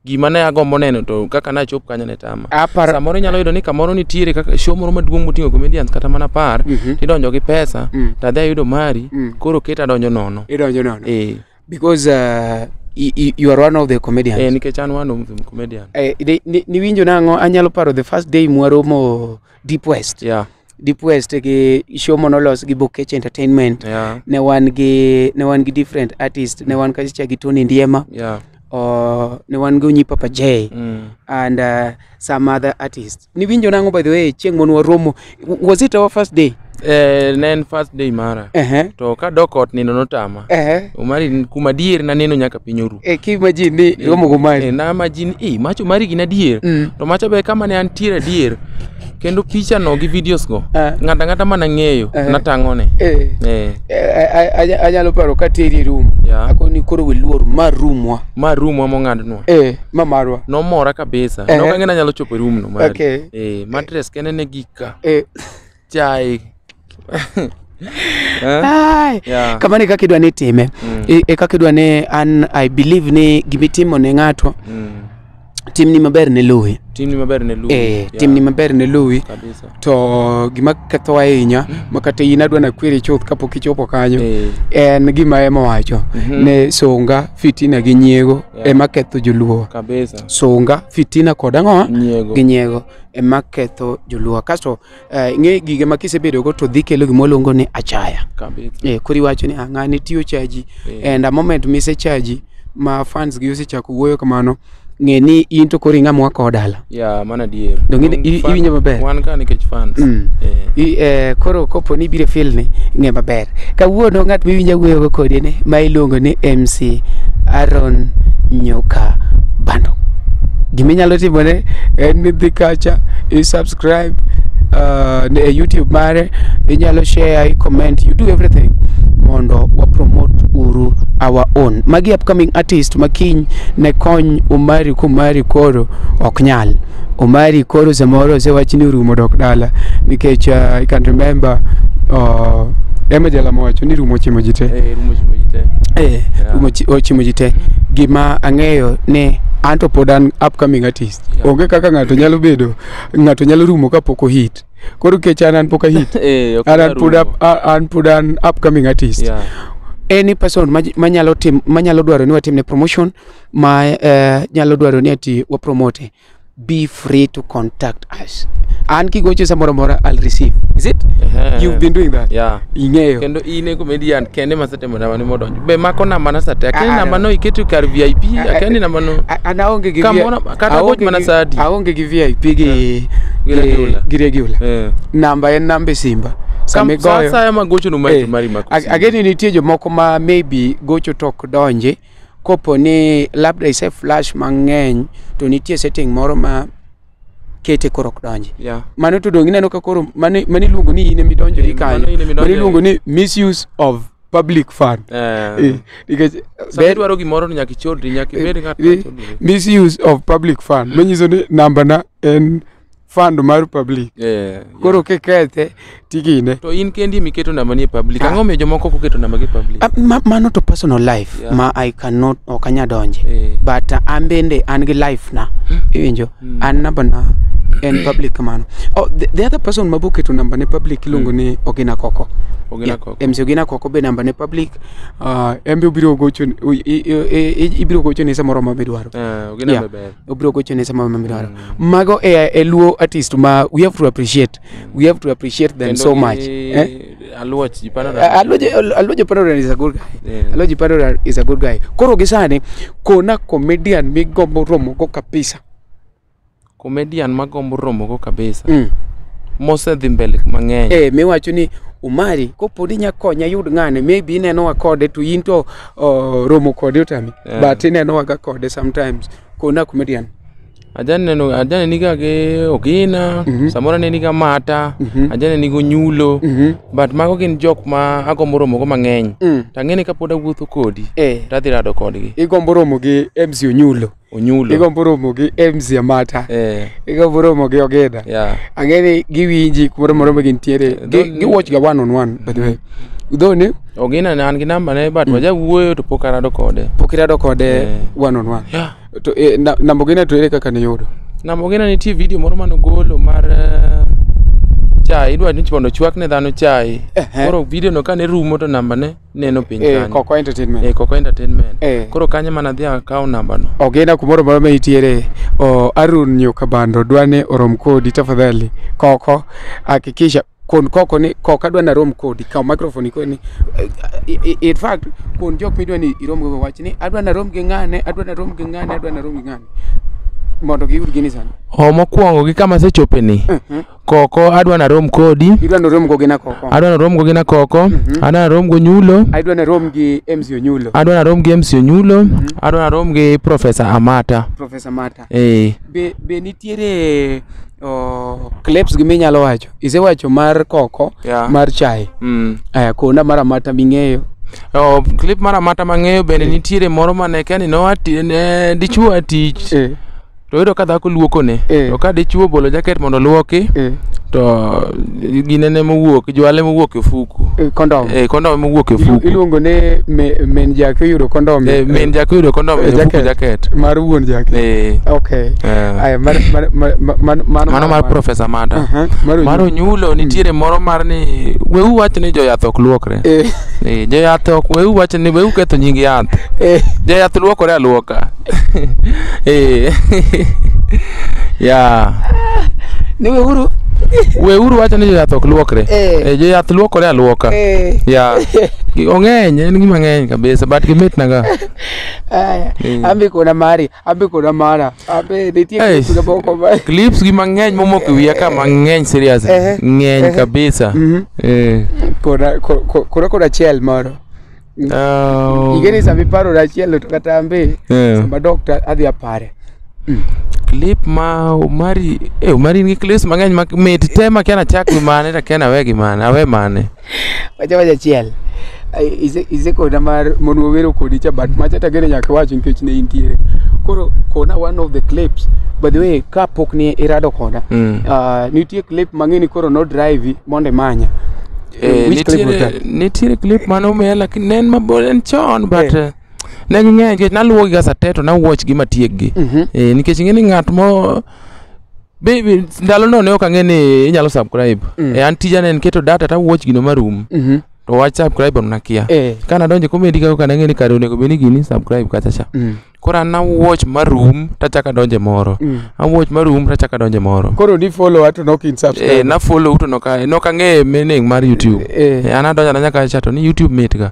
S3: gima ne agombo neno to kaka nachop kanyo ne tama. Samoro inyalo yudo ni kamoro nitiere kaka show moro maduong' moting'o comedians kata mana 10, tidonjo gi pesa, to adhi ayudo Omari, koro keta adonjo nono.
S5: Idonjo nono. Because you are one of the comedians.
S3: Nikech an one of the comedian.
S5: Niwinjo nang'o? Anyalo paro the first day mwaromo Deep West. Deep West gi show monolos gi Bokech Entertainment. Ne wan gi different artists. Ne wan kacha gi Tony Ndiema. Ne wan gi Onyi Papa J. And some other artists. Niwinjo nang'o by the way chieng' mane waromo? Was it our first day?
S3: Ne en first day mara. To kadok ot nindo notama. Omari kuma adier naneno nyaka piny oru.
S5: Ki imagine ni romo go Omari.
S3: Na imagine macho Omari gin adier. To macho be kama ne antiere adier. Kendo picha no gi videos go. Ng'ato ang'ata mana ng'eyo natang'one.
S5: Anyalo paro kateri e room. Akoni koro wiluor ma room wa.
S3: Ma room wa mong'adnwa.
S5: Ma marwa.
S3: Nomora kabisa. Nok ang'e ni anyalo chopo e room no mari. Mattress kende ne gika. Chai.
S5: Kamano e kaka idwa ni time. E kaka idwa ni an I believe ni gimitimo ne ng'ato. Timni maber ne luwi.
S3: Timni maber ne luwi.
S5: Timni maber ne luwi. To gima ketho ahinya ma kata in adwa nakweri chuth kapok ichopo kanyo. En gima Ema owacho ne sunga, fitina gi nyiego ema ketho joluo.
S3: Kabisa.
S5: Sunga, fitina kod ang'o? Gi nyiego ema ketho joluo. Kasto ing'e gige ma kisebedo go to dhi kelo gima waluongo ni achaya.
S3: Kabisa.
S5: Koro iwacho ni ng'ani tiyo chaji. And a moment misechaji ma fans gi osechako wuoyo kamano, ng'e ni in to koro ing'ama wako dala.
S3: Mano adier.
S5: Donge iwinjo maber?
S3: Wan ka nikech fans.
S5: Koro kopo ni ibiro e field ni, ng'e maber. Kawuono ng'at miwinjo wuoyo kode ni ma iluongo ni MC Aaron Nyuka Bando. Giminyalo timone en ni dhi kacha, i subscribe e YouTube mare, inyalo share, i comment, you do everything mondo wa promote uru our own. Magi upcoming artist makiny ne kony Omari kumari koro ok nyal. Omari koro samoro osewach ni orumo dok dala nikech I can remember Emma Jalamo wacho ni rumo ochimo ji te.
S3: Rumo ochimo ji te.
S5: Rumo ochimo ji te. Gima ang'eyo ni anto pod an upcoming artist. Onge kaka ng'ato nyalo bedo, ng'ato nyalo rumo kapok ohit. Koro kech an pok ahit. An pod an upcoming artist. Any person manyalo tim, manyalo dwaro ni watimne promotion, ma nyalo dwaro ni ati wa promote, be free to contact us. An kigocho samoro amora I'll receive. Is it? You've been doing that.
S3: Yeah.
S5: Ing'eyo.
S3: Kendo in e comedian kende masetemo namba ni modonjo. Be mako namba na sate. Akia ni namba no iketo kar VIP, akia ni namba no.
S5: An aonge gi
S3: kata goch mana sa adi.
S5: Aonge gi VIP gi regular. Namba en namba simba. Sama igoyo.
S3: Sa ma gocho no mari mako.
S5: Ageni nitie jomoko ma maybe gocho to ok donje. Kopo ni labda ise flash mang'eny to nitie setting moro ma kete koro ok donji. Mano to dong' ineno ka koro mano iluongo ni in ema idonjori kanyo. Mano iluongo ni misuse of public fund. Nikech
S3: sama idwaro gimoro to nyaka ichodri, nyaka ibed ng'at ma chodri.
S5: Misuse of public fund manyiso ni namba na en fund mar public. Koro kikethe tigine.
S3: To in kendi miketo namba ni e public. Ang'o miyo jomoko ok oketo namba gi public?
S5: Mano to personal life ma I cannot, ok anyal donje. But an bende an gi life na. Iwinjo? An namba na en public kamano. Oh, the other person maboketo namba ne public iluongo ni Ogina Koko.
S3: Ogina Koko.
S5: MC Ogina Koko be namba ne public. En be obiro gocho, ibiro gocho ne samoro ma midwaro.
S3: Ogina be ber.
S5: Obiro gocho ne samoro ma midwaro. Mago e Luo artist ma we have to appreciate. We have to appreciate them so much.
S3: Aluoch Panora.
S5: Aluoch Panora is a good guy. Aluoch Panora is a good guy. Koro gi sani kona comedian migombo romo go kabisa.
S3: Comedian magombo romo go kabisa. Mosedhi mbele mang'eny.
S5: Miwacho ni Omari kopo ni nyakonya yud ng'ane, maybe inenowa kode to in to romo kode otami. But inenowa ga kode sometimes. Kona comedian.
S3: Ajane niga gi Ogina, samoro ne niga Mata, ajane nigo Nyulo, but mago gin jok ma agombo romo go mang'eny. To ang'e ni kapod awuotho kodi, to adhi rado kodgi.
S5: Igombo romo gi MC Onyulo.
S3: Onyulo.
S5: Igombo romo gi MC Amata. Igombo romo gi Ogeda. Ang'e ni giwinji kumoro amora ma gintiere. Gi watch ga one on one by the way. Though ni
S3: Ogina ne an gi namba ne but wajawuoyo to pok arado kode.
S5: Pok irado kode one on one. To namba Ogina to ere kaka niyudo?
S3: Namba Ogina nitie video moro manogolo mar chai, idwa ni mondo ochwak ne dhano chai. Koro video no kane rumo to namba ne neno piny kanyo.
S5: Koko Entertainment.
S3: Koko Entertainment. Koro kanyo mana adhi akawo namba no.
S5: Ogina kumoro amora ma itiere, Arun Nyokabando dwa ni orom kodi tafadhali. Koko hakikisha kon koko ni koko adwa narom kodi, kaw microphone ikoni. In fact kon jok midwa ni irom go wach ni adwa narom gi ng'ane, adwa narom gi ng'ane, adwa narom gi ng'ane mondo giyud gini sani.
S3: Mokwongo gi kama asechope ni, Koko adwa narom kodi.
S5: Idwa narom go Ogina Koko.
S3: Adwa narom go Ogina Koko. Adwa narom go Nyulo.
S5: Adwa narom gi MC Onyulo.
S3: Adwa narom gi MC Onyulo. Adwa narom gi Professor Amata.
S5: Professor Amata. Be nitiere clips gi minyalo wacho? Isewacho mar Koko, mar chai. Aya, kona mar Amata ming'eyo.
S3: Clip mar Amata mang'eyo bende nitiere moro mane kani nowati ne dichuo tich. To yudo ka dhako luokone. To ka dichuo obolo jaket mondo oluoki, to ginene mowuok, jwale mowuok e ofuku.
S5: Kondom.
S3: Kondom mowuok e ofuku.
S5: Iluongo ni men jake oyudo kondom.
S3: Men jake oyudo kondom e ofuku jaket.
S5: Mar wuon jake. Okay. Aya,
S3: mano mar Professor Amata. Mar Onyulo nitiere moro mar ni weu wach ni joyath ok luokre. Joyath ok weu wach ni weu ketho nying yath. Joyath luokore aluoka. Yeah.
S5: Ni weuru.
S3: Weuru wacho ni joyath ok luokre. Joyath luokore aluoka. Yeah. Ong'eny, en gima ng'eny kabisa, but gimit naga.
S5: Aya, ambe kona mari, ambe kona mara. Ambe nitie clips ga moko ma.
S3: Clips gi mang'eny momoko e wiya ka mang'eny serious. Ng'eny kabisa.
S5: Kona kona achiel moro. Ingeni sama iparo achiel to kata ambe sama dok to adhi apare.
S3: Clip ma Omari, Omari nigi clips mang'eny ma mit te ma kia nachak gi mane to kia nawe gi mane, awe mane.
S5: Wacha wacha achiel. Isekona mar mondo wawero kodi cha, but macha tagene nyaka iwach nikech ne intiere. Koro kona one of the clips. By the way, kapok ni irado koda, nitie clip mang'eni koro no drive mondo imanya. Which clip was that?
S3: Nitiere clip mane omiya, lakini ne en mabor, en chon, but ne ging'eny nikech naluwo gi kasa te to nawatch gi matiek gi. Nikech ing'e ni ng'at mo Baby, ndalo no ne ok ang'e ni inyalo subscribe. An tija ne en keto data to watch gino marum. To wach subscribe no nakia. Kana donjo e comedy ka nang'e ni kare onego bed ni gini subscribe kacha cha. Koro an na watch marum tachako adonje moro. A watch marum tachako adonje moro.
S5: Koro ni follow to nok in subscribe.
S3: Na follow to nok ang'e meaning mar YouTube. An adonjo adonja kacha to ni YouTube mit ga.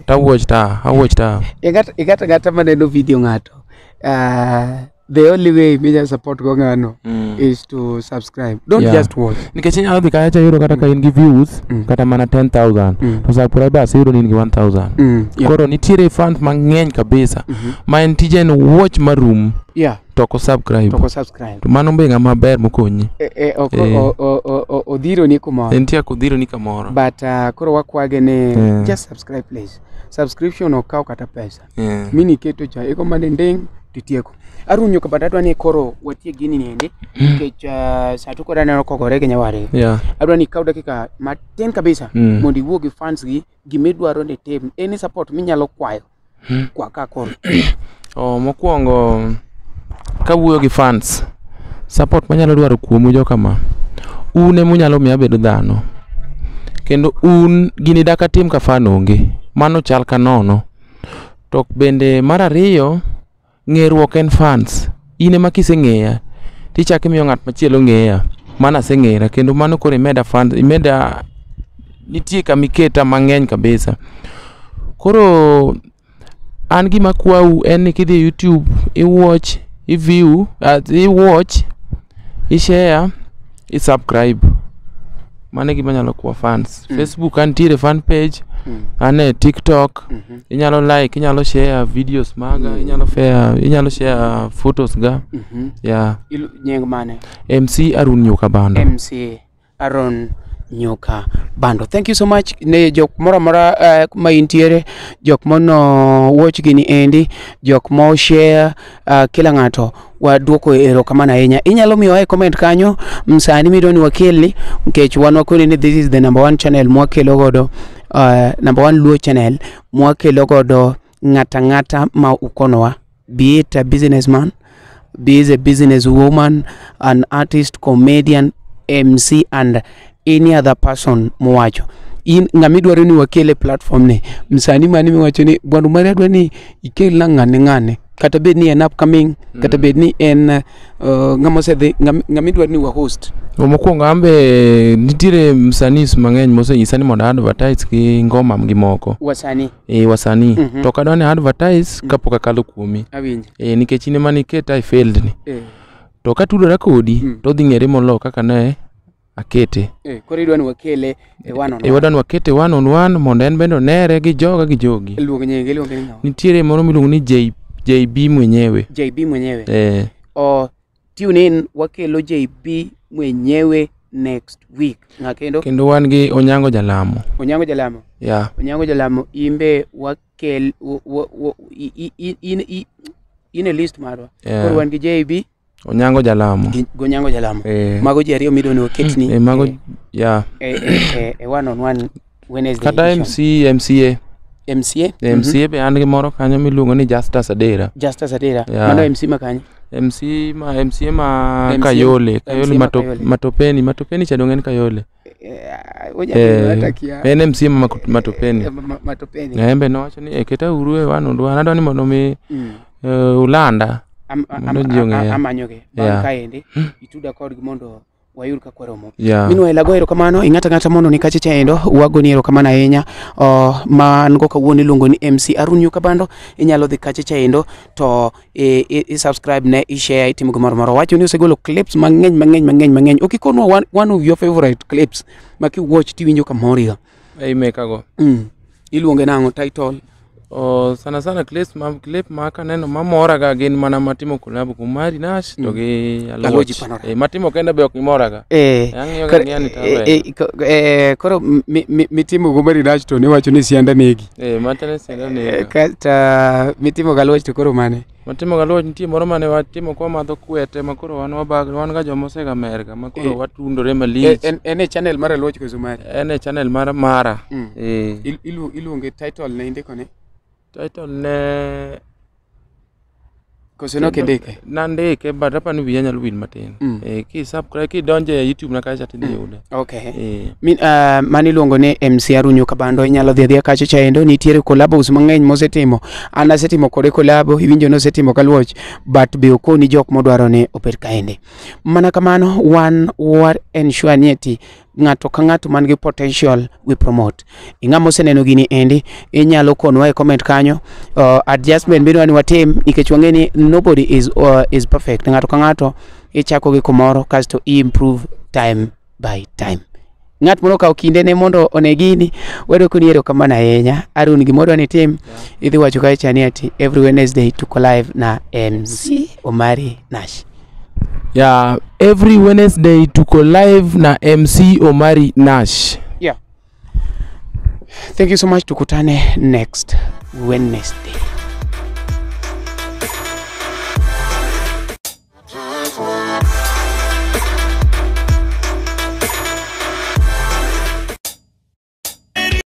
S3: Ta watch ta, a watch ta.
S5: Ing'ato ang'ata maneno video ng'ato, the only way minya support go ng'ano is to subscribe. Don't just watch.
S3: Nikech inyalo dhi kacha yudo kata ka in gi views kata mana 10,000 to subscribers iyudo ni in gi 1000. Koro nitiere fans mang'eny kabisa ma en tije en watch marum to ok subscribe.
S5: To ko subscribe.
S3: To mano be ng'ama ber mokonyi.
S5: Ok odhiro ni kumoro.
S3: En tia kodhiro ni kamoro.
S5: But koro wakwage ni just subscribe, please. Subscription ok kaw kata pesa. Mini keto cha iko mane nding titieko. Arun Nyuka, but adwa ni koro watiek gini niendi nikech saa to koro aneno kogore gi nyawadgi. Adwa ni ikaw dakika matin kabisa mondo iwuo gi fans gi gimidwaro ni tim, any support minyalo kwayo kwa ka koro.
S3: Oh, mokwongo kawuoyo gi fans, support manyalo dwaro kuomu jokama, un emunyalo miyo abedo dhano. Kendo un gini dak atim ka fan onge, mano chal ka nono. To bende mar ariyo, ng'eruok en fans. In ema kiseng'eya, tichako imiyo ng'at machielo ng'eya. Mano aseng'era kendo mano koro imeda fans, imeda nitie kama iketa mang'eny kabisa. Koro an gima akwau en ni kidhi e YouTube, i watch, i view, i watch, i share, i subscribe. Mano e gima anyalo kwa fans. Facebook antiere fan page, an e TikTok, inyalo like, inyalo share videos maga, inyalo share photos ga. Yeah.
S5: Nying mane?
S3: MC Arun Nyuka Bando.
S5: MC Aaron Nyuka Bando. Thank you so much ne jok moro amora ma intiere, jok mono watch gini endi, jok mo share, kila ng'ato waduoko erokamano ahinya. Inyalo miyowa e comment kanyo msani midwa ni wakelni, nikech wan wakoni ni this is the number one channel mwakelo godo, number one Luo channel mwakelo godo ng'ata ng'ata ma ukonowa, be it a businessman, be it a business woman, an artist, comedian, MC and any other person mowacho. In ng'ama idwaro ni wakel e platform ni, msanii mane miwacho ni bwana mari adwa ni ikelna ng'ane ng'ane, kata bed ni en upcoming, kata bed ni en ng'ama osedhi, ng'ama idwaro ni wa host.
S3: Mokwongo ambe nitiere msanii mang'eny mosenyisa ni mondo advertise gi ngoma gi moko.
S5: Wasanii.
S3: E wasanii. To ok adwa ni advertise kapok akalo kuomi.
S5: Awinjo.
S3: E, nikech in ema niketa e field ni. To katudora kodi, to odhi ng'ere molo kaka ne akete.
S5: Koro idwa ni wakele e one on
S3: E
S5: one.
S3: wadwa ni wakete one on one mondo en bende onere gi joga gi jogi.
S5: Luong nyinge, iluonge ni ng'awa?
S3: Nitiere moro miluongo ni JB mwenyewe.
S5: JB mwenyewe.
S3: Eh.
S5: O tune in, wakelo JB mwenyewe next week. Ng'a kendo?
S3: Kendo wan gi Onyango Jalamo.
S5: Onyango Jalamo.
S3: Yeah.
S5: Onyango Jalamo imbe wakel in e list marwa. Koro wan gi JB
S3: Onyango Jalamo.
S5: Gi Onyango Jalamo.
S3: Eh.
S5: Mago ji ariyo midwa ni waketni
S3: Eh, mago yeah.
S5: e one on one Wednesday
S3: Kata
S5: edition.
S3: MC MCA.
S5: MCA.
S3: MCA be an gi moro kanyo miluongo ni Justus Adera.
S5: Justus Adera.
S3: Yeah.
S5: Mano MC ma kanye?
S3: MC ma MCA ma
S5: MC
S3: Kayole, Kayole
S5: MC ma Kayole.
S3: Matopeni, Matopeni cha dong en Kayole.
S5: Oja hata kia.
S3: En MCA ma Matopeni.
S5: Matopeni.
S3: En be nowacho ni keta uru e one on one adwa ni mondo mi ulanda. Mondo ji ong'eya.
S5: Amanyogi bang' kaendi ituda kodgi mondo wayud kaka waromo. Minwa elago erokamano ing'ata ng'ata mondo ni kacha chaendo wagoni erokamano ahinya. Man go kawuono iluongo ni MC Arun Nyuka Bando. Inyalo dhi kacha chaendo to i subscribe ne, i share, itimo gimoro moro. Wacho ni osegolo clips mang'eny mang'eny mang'eny mang'eny. Ok ikonwa one of your favorite clips ma kiwatch tiwinjo kamoriga.
S3: Ei mekago.
S5: Iluonge nang'o title?
S3: O, sana sana clips ma clip ma kaneno mamoraga gin mana matimo collab kuom Mari Nash to gi
S5: Aluoch
S3: Aluoch.
S5: Panorama.
S3: Eh, matimo kenda be ok gimoraga. Ang'iyo ga ng'iya ni to aweyo.
S5: Koro mitimo go Mari Nash to niwacho ni sianda negi.
S3: Eh, machane sianda nega.
S5: Kata mitimo galuoch to koro mane?
S3: Matimo galuoch nitie moro mane watimo kwa madho kwete ma koro wan wabag wan ga joma osega merga ma koro watundore malich.
S5: En e channel mar Aluoch koso mari?
S3: En e channel mar mara. Eh.
S5: Iluonge title ne indiko ne?
S3: Title ne
S5: Koso nok indike?
S3: Nandike but apani wiya nyalo wil matin. Eh, ki subscribe kidonjo e YouTube na kacha tidhi yude.
S5: Okay.
S3: Eh.
S5: Min, mano iluongo ni MC Arunyo Kabando inyalo dhi adhiya kacha chaendo nitiere collabos mang'eny mosetimo an asetimo kode collabo iwinjo nosetimo kaluoch but be okoni jok modwaro ni obed kaende mana kamano wan war ensure ni eti ng'ato ka ng'ato man gi potential we promote ing'ama oseneno gini endi inyalo konwa e comment kanyo adjustment midwa ni watim nikech wang'e ni nobody is perfect ng'ato ka ng'ato ichako gi kumoro kasto i improve time by time ng'at moro okawo kindene mondo one gini wadwoko ni erokamano ahinya Arun gimoro ni tim idhi wacho kacha ni ati every Wednesday tuko live na MC Omari Nash.
S3: Yeah, every Wednesday tuko live na MC Omari Nash.
S5: Yeah. Thank you so much, tukutane next Wednesday.